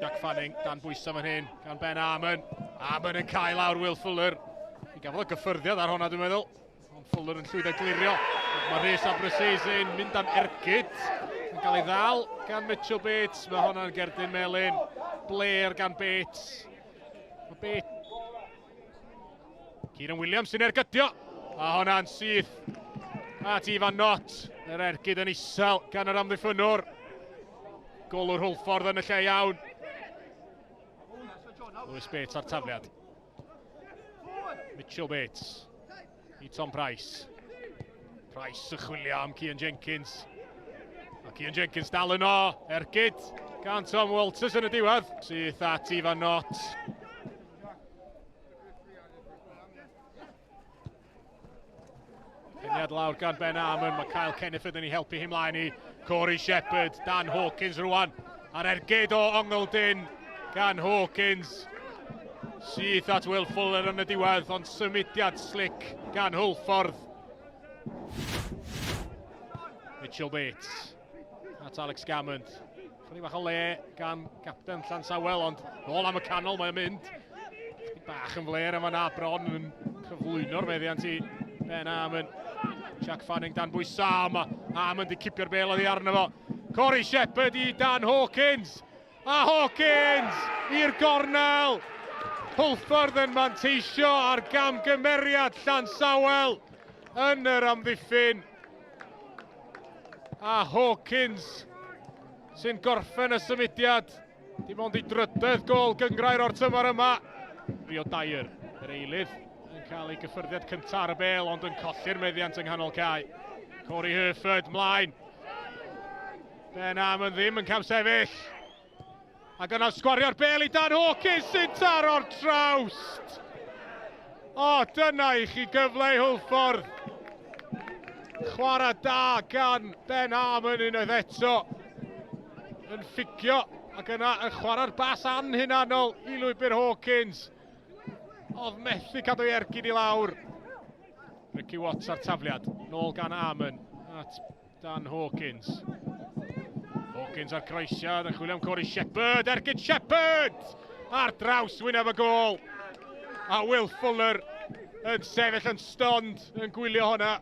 Jack Fanning dan bwysau fan hyn gan Ben Armon. Armon yn cael lawr Will Fuller. Mi gafodd o gyffyrddiad ar hwnna dwi'n meddwl. Ond Fuller yn llwyddo glirio. Mae Rhys Abrasesi'n mynd am ergyd. Yn cael ei ddal gan Mitchell Bates. Mae hwnna'n gerdyn melyn. Blair gan Bates. Mae Bates... Kieran Williams sy'n ergydio. A hwnna'n syth at Ifan Knott. Yr ergyd yn isel gan yr amddiffynnwr. Golwr Hwlffordd yn y lle iawn. Lewis Bates ar tafliad. Mitchell Bates i Tom Price. Price yn chwilio am Cian Jenkins. A Cian Jenkins dal yno, ergyd gan Tom Walters yn y diwedd. Syth at Ifan Knott. Peniad lawr gan Ben Armon, mae Kyle Kenneford yn ei helpu hi mlaen i Corey Shepherd, Dan Hawkins rwan, a'r ergyd o ongl dyn gan Hawkins. Syth at Will Fuller yn y diwedd, ond symudiad slick gan Hwlffordd. Mitchell Bates at Alex Gammond. Chydig bach o le gan gapten Llansawel, ond nôl am y canol mae'n mynd. Chydig bach yn fler am yna, bron yn cyflwyno'r meddiant i Ben Armon. Jack Fanning dan bwysau, mae Armon di cipio'r bel oddi arno fo. Corey Shepherd i Dan Hawkins. A Hawkins i'r gornel. Hwlffordd yn manteisio ar gamgymeriad Llansawel yn yr amddiffyn. A Hawkins sy'n gorffen y symudiad. Dim ond i drydedd gol gyngrair o'r tymor yma. Rio Dyer, yr eilydd, yn cael ei gyffyrddiad cyntaf ar y bel, ond yn colli'r meddiant yng nghanol cae. Corey Herford, mlaen. Ben Amon ddim yn camsefyll. Ac yna sgwario'r bel i Dan Hawkins sy'n taro'r trawst. O, dyna i chi gyfle i Hwlffordd. Chwarae da gan Ben Harmon unwaith eto. Yn fficio ac yna yn chwarae'r bas anhunanol i lwybr Hawkins. Oedd methu cadw ei ergyd i lawr. Ricky Watts ar tafliad. Nôl gan Harmon at Dan Hawkins. Hawkins ar croesiad yn chwilio am Corey Shepherd. Ergyd Shepherd! Ar draws wyneb y gôl. A Will Fuller yn sefyll yn stond yn gwylio hwnna.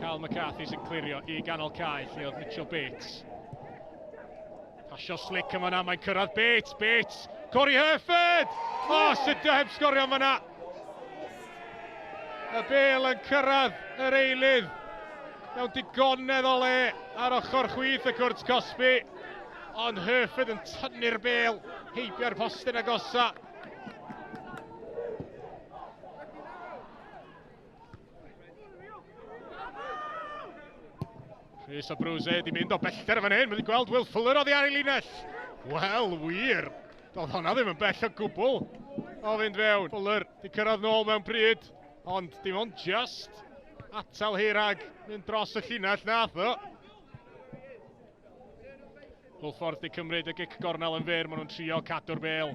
Cal McCarthy sy'n clirio i ganol cae lle oedd Mitchell Bates. Pasio slick yn fanna, mae'n cyrraedd Bates, Bates, Corey Herford! O, oh, sut heb sgorio yn fanna? Y bel yn cyrraedd yr eilydd mewn digonedd o le ar ochr chwith y cwrt cosbi. Ond Herford yn tynnu'r bel heibio'r postyn agosa. Rhys o Brwse di mynd o bellter fan hyn, mae wedi gweld Will Fuller oddi ar ei linell. Wel, wir, doedd hwnna ddim yn bell o gwbl o fynd fewn. Fuller di cyrraedd nôl mewn pryd, ond dim ond just atal hi rhag mynd dros y llinell nath o. Hwlffordd di cymryd y gic gornel yn fyr, maen nhw'n trio cadw'r bel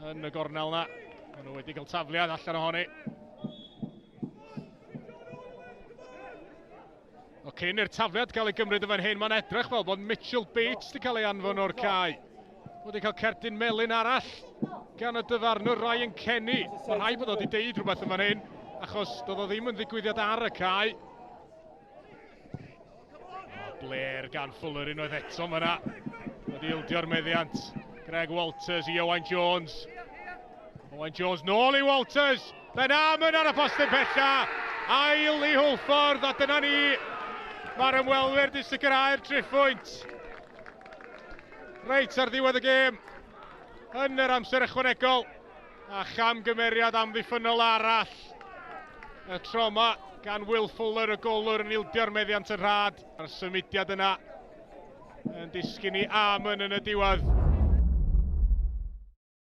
yn y gornel na. Maen nhw wedi cael tafliad allan ohoni. O cyn i'r tafliad gael ei gymryd yn fan hyn, mae'n edrych fel bod Mitchell Bates wedi cael ei anfon o'r cae. Wedi cael cerdyn melyn arall gan y dyfarnwr Ryan Kenny. Mae rhaid bod o wedi deud rhywbeth yn fan hyn, achos doedd o ddim yn ddigwyddiad ar y cae. Blair gan Fuller unwaith eto fyna. Wedi ildio'r meddiant. Greg Walters i Owain Jones. Owain Jones nôl i Walters. Ben Amon ar y postyn pella. Ail i Hwlffordd a dyna ni. Mae'r ymwelwyr di sicrhau'r triphwynt. Reit ar ddiwedd y gêm. Yn yr amser ychwanegol. A chamgymeriad amddiffynnol arall. Y tro yma gan Will Fuller, y golwr yn ildio'r meddiant yn rhad. A'r symudiad yna yn disgyn i Amon yn y diwedd.